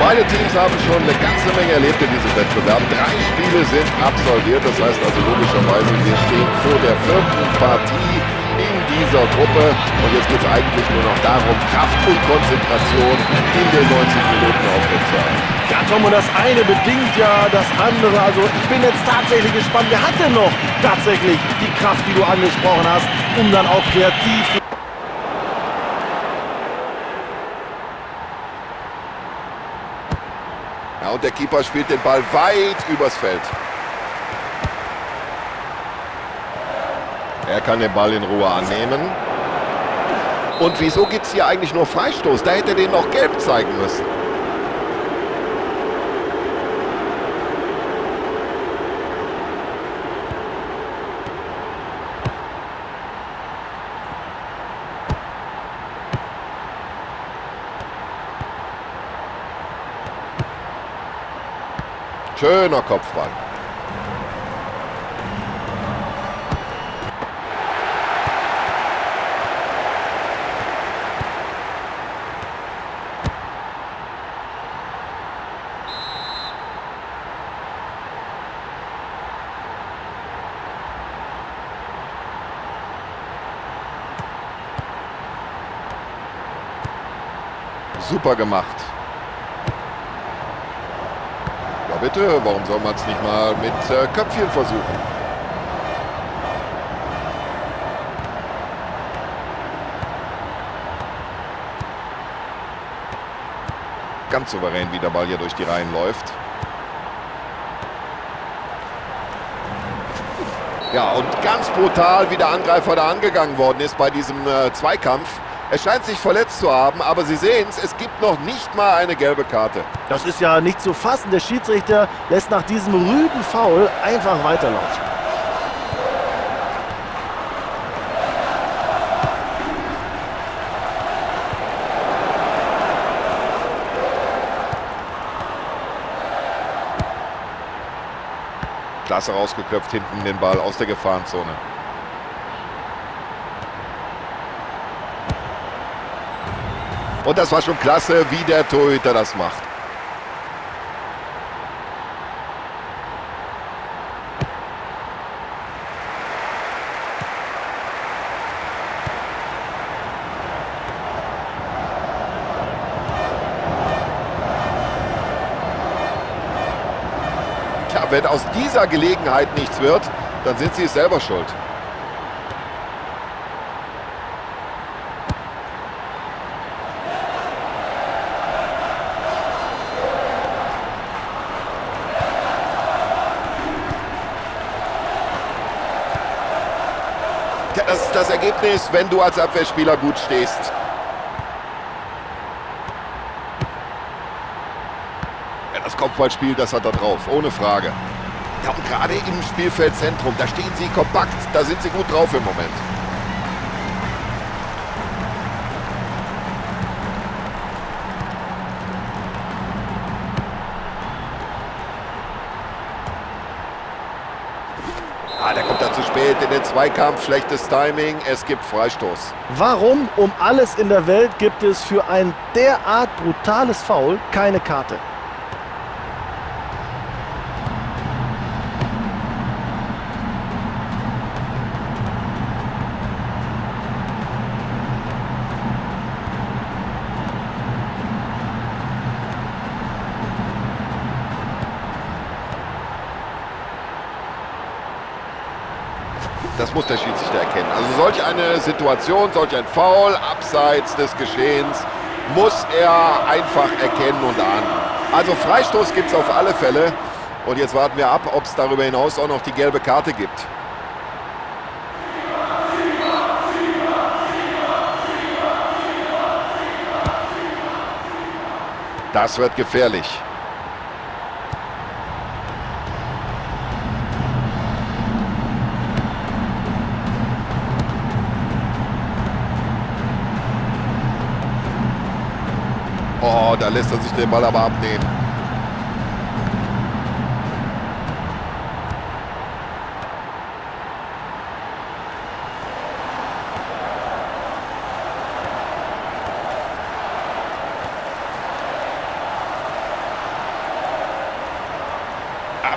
Beide Teams haben schon eine ganze Menge erlebt in diesem Wettbewerb. 3 Spiele sind absolviert, das heißt also logischerweise, wir stehen vor der 4. Partie in dieser Gruppe. Und jetzt geht's eigentlich nur noch darum, Kraft und Konzentration in den 90 Minuten aufrechtzuerhalten. Ja, Tom, und das eine bedingt ja das andere. Also ich bin jetzt tatsächlich gespannt, wer hat denn noch tatsächlich die Kraft, die du angesprochen hast, um dann auch kreativ zu Ja, und der Keeper spielt den Ball weit übers Feld. Er kann den Ball in Ruhe annehmen. Und wieso gibt's hier eigentlich nur Freistoß? Da hätte er den noch gelb zeigen müssen. Schöner Kopfball. Super gemacht. Ja bitte, warum soll man's nicht mal mit Köpfchen versuchen? Ganz souverän, wie der Ball hier durch die Reihen läuft. Ja, und ganz brutal, wie der Angreifer da angegangen worden ist bei diesem Zweikampf. Er scheint sich verletzt zu haben, aber Sie sehen's, es gibt noch nicht mal eine gelbe Karte. Das ist ja nicht zu fassen. Der Schiedsrichter lässt nach diesem rüden Foul einfach weiterlaufen. Klasse rausgeköpft, hinten den Ball aus der Gefahrenzone. Und das war schon klasse, wie der Torhüter das macht. Tja, wenn aus dieser Gelegenheit nichts wird, dann sind sie es selber schuld. Tja, das ist das Ergebnis, wenn du als Abwehrspieler gut stehst. Ja, das Kopfballspiel, das hat er drauf, ohne Frage. Ja, und gerade im Spielfeldzentrum, da stehen sie kompakt, da sind sie gut drauf im Moment. Ah, der kommt da zu spät in den Zweikampf, schlechtes Timing, es gibt Freistoß. Warum um alles in der Welt gibt es für ein derart brutales Foul keine Karte? Das muss der Schiedsrichter erkennen. Also solch eine Situation, solch ein Foul abseits des Geschehens muss er einfach erkennen und ahnden. Also Freistoß gibt's auf alle Fälle. Und jetzt warten wir ab, ob's darüber hinaus auch noch die gelbe Karte gibt. Das wird gefährlich. Oh, da lässt er sich den Ball aber abnehmen.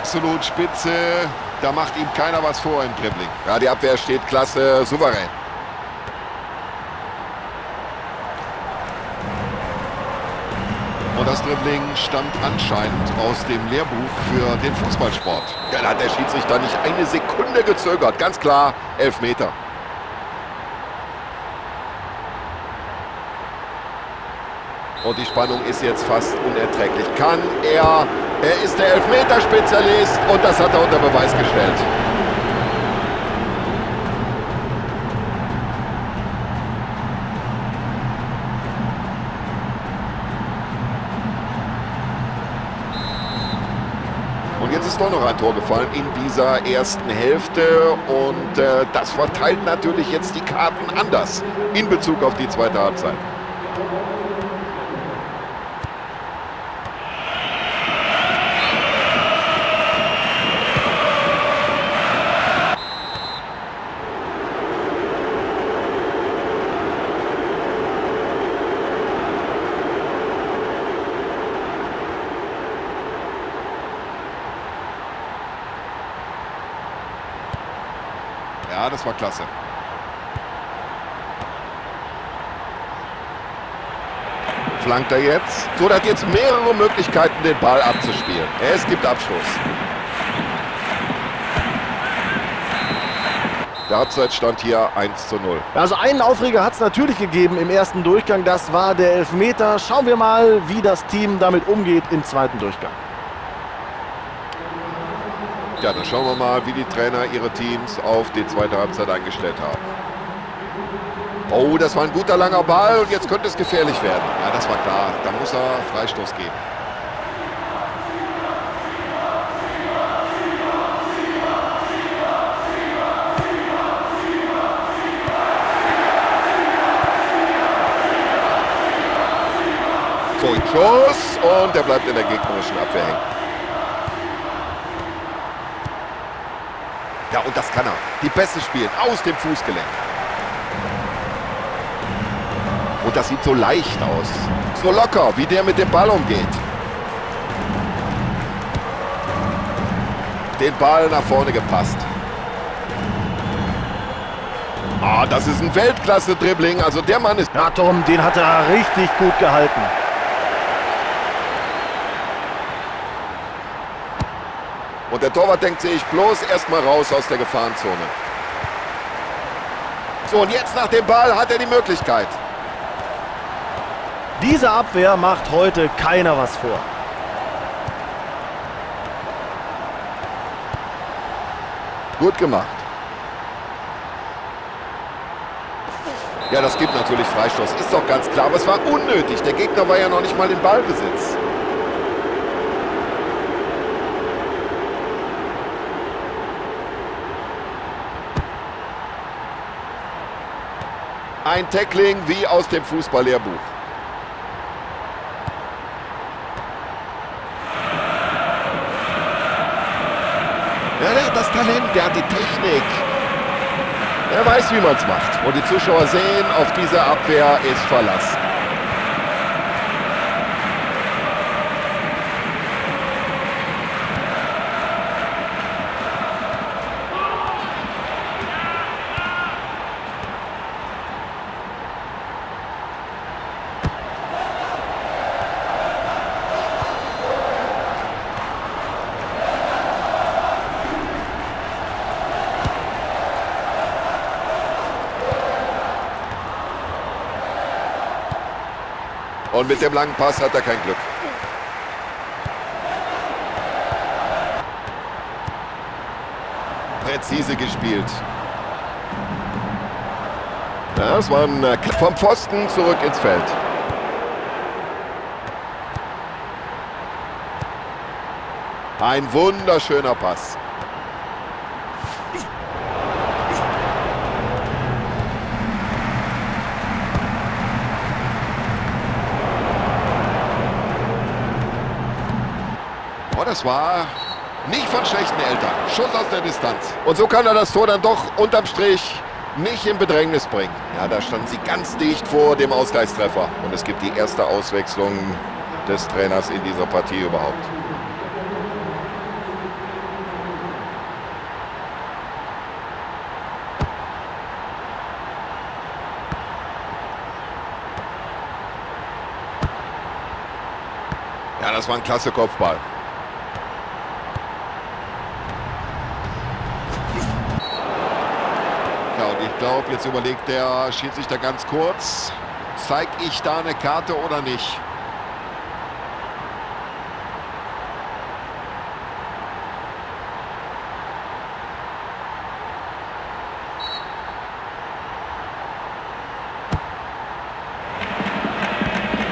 Absolut spitze. Da macht ihm keiner was vor im Dribbling. Ja, die Abwehr steht klasse, souverän. Und das Dribbling stammt anscheinend aus dem Lehrbuch für den Fußballsport. Ja, da hat der Schiedsrichter nicht eine Sekunde gezögert. Ganz klar, Elfmeter. Und die Spannung ist jetzt fast unerträglich. Kann er... Er ist der Elfmeterspezialist und das hat er unter Beweis gestellt. Und jetzt ist doch noch ein Tor gefallen in dieser ersten Hälfte. Und das verteilt natürlich jetzt die Karten anders in Bezug auf die zweite Halbzeit. Ja, das war klasse. Flankt er jetzt. So, der hat jetzt mehrere Möglichkeiten, den Ball abzuspielen. Es gibt Abstoß. Der Halbzeitstand hier 1:0. Also einen Aufreger hat's natürlich gegeben im ersten Durchgang. Das war der Elfmeter. Schauen wir mal, wie das Team damit umgeht im zweiten Durchgang. Ja, dann schauen wir mal, wie die Trainer ihre Teams auf die zweite Halbzeit eingestellt haben. Oh, das war ein guter langer Ball und jetzt könnte es gefährlich werden. Ja, das war klar. Da muss er Freistoß geben. So, Schuss und der bleibt in der gegnerischen Abwehr hängen. Ja, und das kann er. Die Pässe spielen aus dem Fußgelenk. Und das sieht so leicht aus. So locker, wie der mit dem Ball umgeht. Den Ball nach vorne gepasst. Ah, das ist ein Weltklasse-Dribbling. Also der Mann ist... Ja, Tom, den hat er richtig gut gehalten. Und der Torwart denkt sich bloß erstmal raus aus der Gefahrenzone. So, und jetzt nach dem Ball hat er die Möglichkeit. Diese Abwehr macht heute keiner was vor. Gut gemacht. Ja, das gibt natürlich Freistoß. Ist doch ganz klar, aber es war unnötig. Der Gegner war ja noch nicht mal im Ballbesitz. Ein Tackling wie aus dem Fußballlehrbuch. Ja, der hat das Talent, der hat die Technik. Er weiß, wie man's macht. Und die Zuschauer sehen, auf diese Abwehr ist Verlass. Und mit dem langen Pass hat er kein Glück. Präzise gespielt. Das war ein vom Pfosten zurück ins Feld. Ein wunderschöner Pass. Oh, das war nicht von schlechten Eltern. Schuss aus der Distanz. Und so kann er das Tor dann doch unterm Strich nicht in Bedrängnis bringen. Ja, da standen sie ganz dicht vor dem Ausgleichstreffer. Und es gibt die erste Auswechslung des Trainers in dieser Partie überhaupt. Ja, das war ein klasse Kopfball. Ja, und ich glaube, jetzt überlegt der Schiedsrichter ganz kurz, zeige ich da eine Karte oder nicht?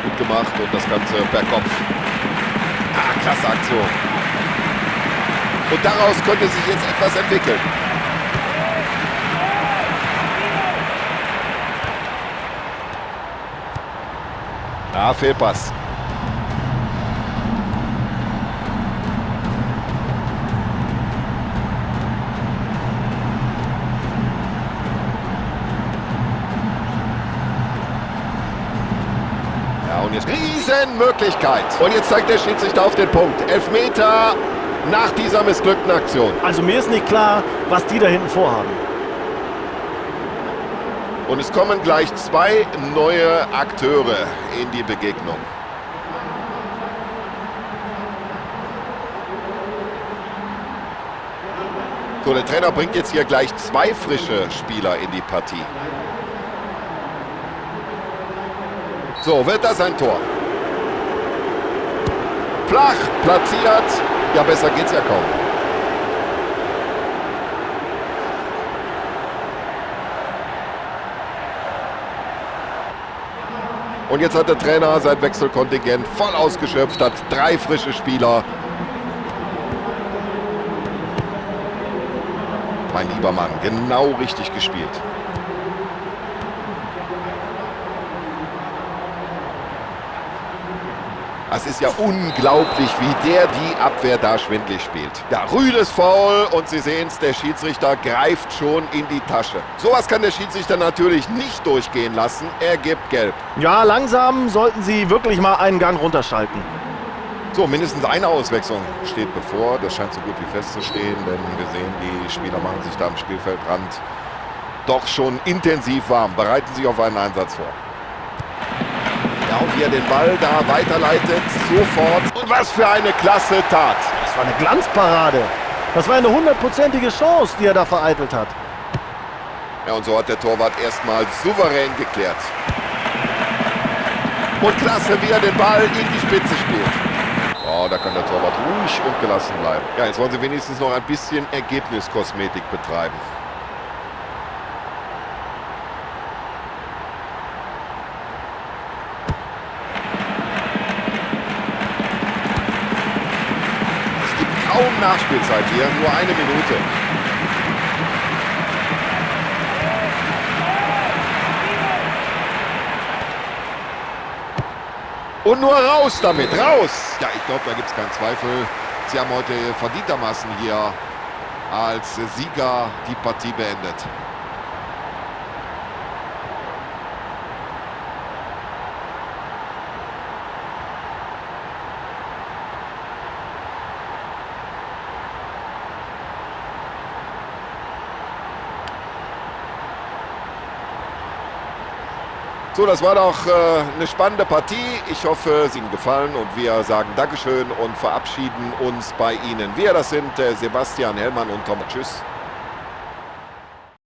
Gut gemacht und das Ganze per Kopf. Ah, klasse Aktion. Und daraus könnte sich jetzt etwas entwickeln. Ah, Fehlpass. Ja, und jetzt Riesenmöglichkeit. Und jetzt zeigt der Schiedsrichter auf den Punkt. Elfmeter nach dieser missglückten Aktion. Also mir ist nicht klar, was die da hinten vorhaben. Und es kommen gleich zwei neue Akteure in die Begegnung. So, der Trainer bringt jetzt hier gleich zwei frische Spieler in die Partie. So, wird das ein Tor? Flach platziert. Ja, besser geht's ja kaum. Und jetzt hat der Trainer sein Wechselkontingent voll ausgeschöpft, hat drei frische Spieler. Mein lieber Mann, genau richtig gespielt. Das ist ja unglaublich, wie der die Abwehr da schwindlig spielt. Ja, rüdes Foul und Sie sehen es, der Schiedsrichter greift schon in die Tasche. Sowas kann der Schiedsrichter natürlich nicht durchgehen lassen. Er gibt gelb. Ja, langsam sollten Sie wirklich mal einen Gang runterschalten. So, mindestens eine Auswechslung steht bevor. Das scheint so gut wie festzustehen, denn wir sehen, die Spieler machen sich da am Spielfeldrand doch schon intensiv warm, bereiten sich auf einen Einsatz vor. Ja, und wie er den Ball da weiterleitet, sofort. Und was für eine klasse Tat. Das war eine Glanzparade. Das war eine hundertprozentige Chance, die er da vereitelt hat. Ja, und so hat der Torwart erstmal souverän geklärt. Und klasse, wie er den Ball in die Spitze spielt. Oh, da kann der Torwart ruhig und gelassen bleiben. Ja, jetzt wollen sie wenigstens noch ein bisschen Ergebniskosmetik betreiben. Es gibt kaum Nachspielzeit hier, nur eine Minute. Und nur raus damit, raus! Ja, ich glaube, da gibt's keinen Zweifel. Sie haben heute verdientermaßen hier als Sieger die Partie beendet. So, das war doch eine spannende Partie. Ich hoffe, es Ihnen gefallen und wir sagen Dankeschön und verabschieden uns bei Ihnen. Wir, das sind Sebastian Hellmann und Tom. Tschüss.